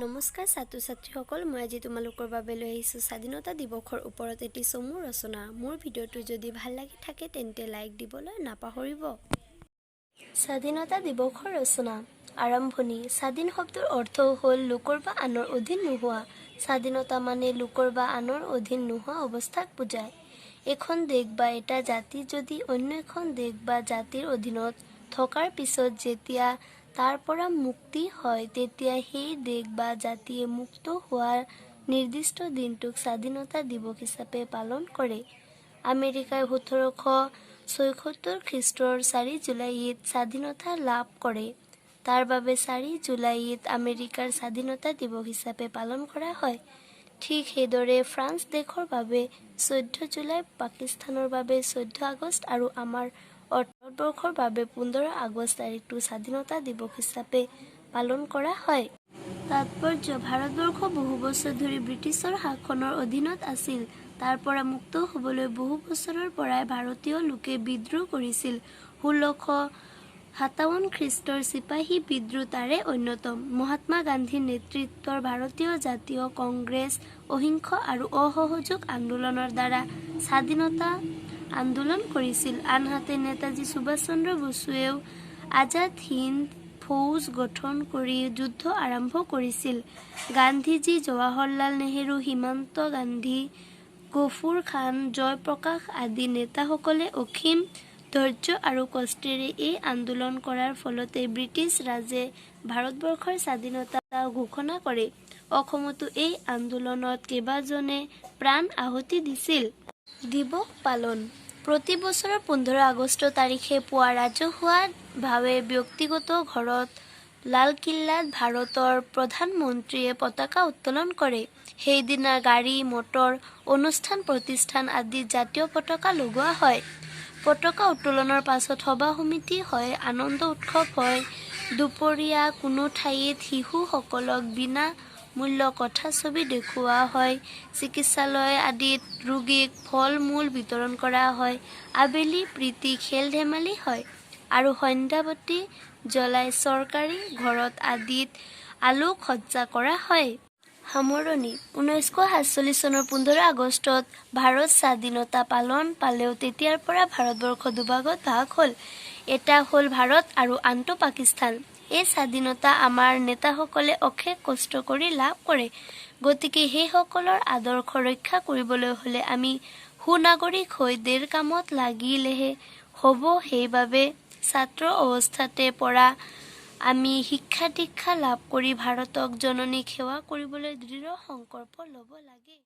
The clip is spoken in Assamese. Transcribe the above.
নমস্কাৰ ছাত্ৰ ছাত্ৰীসকল, মই আজি তোমালোকৰ বাবে লৈ আহিছোঁ স্বাধীনতা দিৱসৰ ওপৰত এটি চমু ৰচনা। মোৰ ভিডিঅ'টো যদি ভাল লাগি থাকে, তেন্তে লাইক দিবলৈ নাপাহৰিব। স্বাধীনতা দিৱসৰ ৰচনা। আৰম্ভণি। স্বাধীন শব্দৰ অৰ্থ হ'ল লোকৰ বা আনৰ অধীন নোহোৱা। স্বাধীনতা মানে লোকৰ বা আনৰ অধীন নোহোৱা অৱস্থাক বুজায়। এখন দেশ বা এটা জাতি যদি অন্য এখন দেশ বা জাতিৰ অধীনত থকাৰ পিছত যেতিয়া তাৰ পৰা মুক্তি হয়, তেতিয়া সেই দেশ বা জাতিয়ে মুক্ত হোৱাৰ নিৰ্দিষ্ট দিনটোক স্বাধীনতা দিৱস হিচাপে পালন কৰে। আমেৰিকাই 1776 খ্ৰীষ্টৰ 4 জুলাইত স্বাধীনতা লাভ কৰে। তাৰ বাবে 4 জুলাইত আমেৰিকাৰ স্বাধীনতা দিৱস হিচাপে পালন কৰা হয়। ঠিক সেইদৰে ফ্ৰান্স দেশৰ বাবে 14 জুলাই, পাকিস্তানৰ বাবে 14 আগষ্ট আৰু আমাৰ ভাৰতবৰ্ষৰ বাবে 15 আগষ্ট তাৰিখটো স্বাধীনতা দিৱস হিচাপে পালন কৰা হয়। তাৎপৰ্য। ভাৰতবৰ্ষ বহু বছৰ ধৰি ব্ৰিটিছৰ শাসনৰ অধীনত আছিল। তাৰ পৰা মুক্ত হ'বলৈ বহু বছৰৰ পৰাই ভাৰতীয় লোকে বিদ্ৰোহ কৰিছিল। 1657 খ্ৰীষ্টৰ চিপাহী বিদ্ৰোহ তাৰে অন্যতম। মহাত্মা গান্ধীৰ নেতৃত্বৰ ভাৰতীয় জাতীয় কংগ্ৰেছ অহিংস আৰু অসহযোগ আন্দোলনৰ দ্বাৰা স্বাধীনতা আন্দোলন কৰিছিল। আনহাতে নেতাজী সুভাষ চন্দ্ৰ বসুৱেও আজাদ হিন্দ ফৌজ গঠন কৰি যুদ্ধ আৰম্ভ কৰিছিল। গান্ধীজী, জৱাহৰলাল নেহেৰু, সীমান্ত গান্ধী, গফুৰ খান, জয়প্ৰকাশ আদি নেতাসকলে অসীম ধৈৰ্য আৰু কষ্টেৰে এই আন্দোলন কৰাৰ ফলতে ব্ৰিটিছ ৰাজে ভাৰতবৰ্ষৰ স্বাধীনতা ঘোষণা কৰে। অসমতো এই আন্দোলনত কেইবাজনে প্ৰাণ আহুতি দিছিল। দিৱস পালন। প্ৰতি বছৰৰ 15 আগষ্ট তাৰিখে পুৱা ৰাজহুৱাভাৱে ব্যক্তিগত ঘৰত, লালকিল্লাত ভাৰতৰ প্ৰধানমন্ত্ৰীয়ে পতাকা উত্তোলন কৰে। সেইদিনা গাড়ী, মটৰ, অনুষ্ঠান প্ৰতিষ্ঠান আদিত জাতীয় পতাকা লগোৱা হয়। পতাকা উত্তোলনৰ পাছত সভা সমিতি হয়, আনন্দ উৎসৱ হয়। দুপৰীয়া কোনো ঠাইত শিশুসকলক বিনা মূল্য কথাছবি দেখুওৱা হয়। চিকিৎসালয় আদিত ৰোগীক ফল মূল বিতৰণ কৰা হয়। আবেলি প্ৰীতি খেল ধেমালি হয় আৰু সন্ধ্যাবতী জ্বলাই চৰকাৰী ঘৰত আদিত আলোকসজ্জা কৰা হয়। সামৰণি। 1947 চনৰ 15 আগষ্টত ভাৰত স্বাধীনতা পালন পালেও তেতিয়াৰ পৰা ভাৰতবৰ্ষ দুভাগত ভাগ হ'ল। এটা হ'ল ভাৰত আৰু আনটো পাকিস্তান। এই স্বাধীনতা আমাৰ নেতাসকলে অশেষ কষ্ট কৰি লাভ কৰে। গতিকে সেইসকলৰ আদৰ্শ ৰক্ষা কৰিবলৈ হলে আমি সুনাগৰিক হৈ দেশৰ কামত লাগিলেহে হ'ব। সেইবাবে ছাত্ৰ অৱস্থাতে পৰা আমি শিক্ষা দীক্ষা লাভ কৰি ভাৰতক জননীক সেৱা কৰিবলৈ দৃঢ় সংকল্প ল'ব লাগে।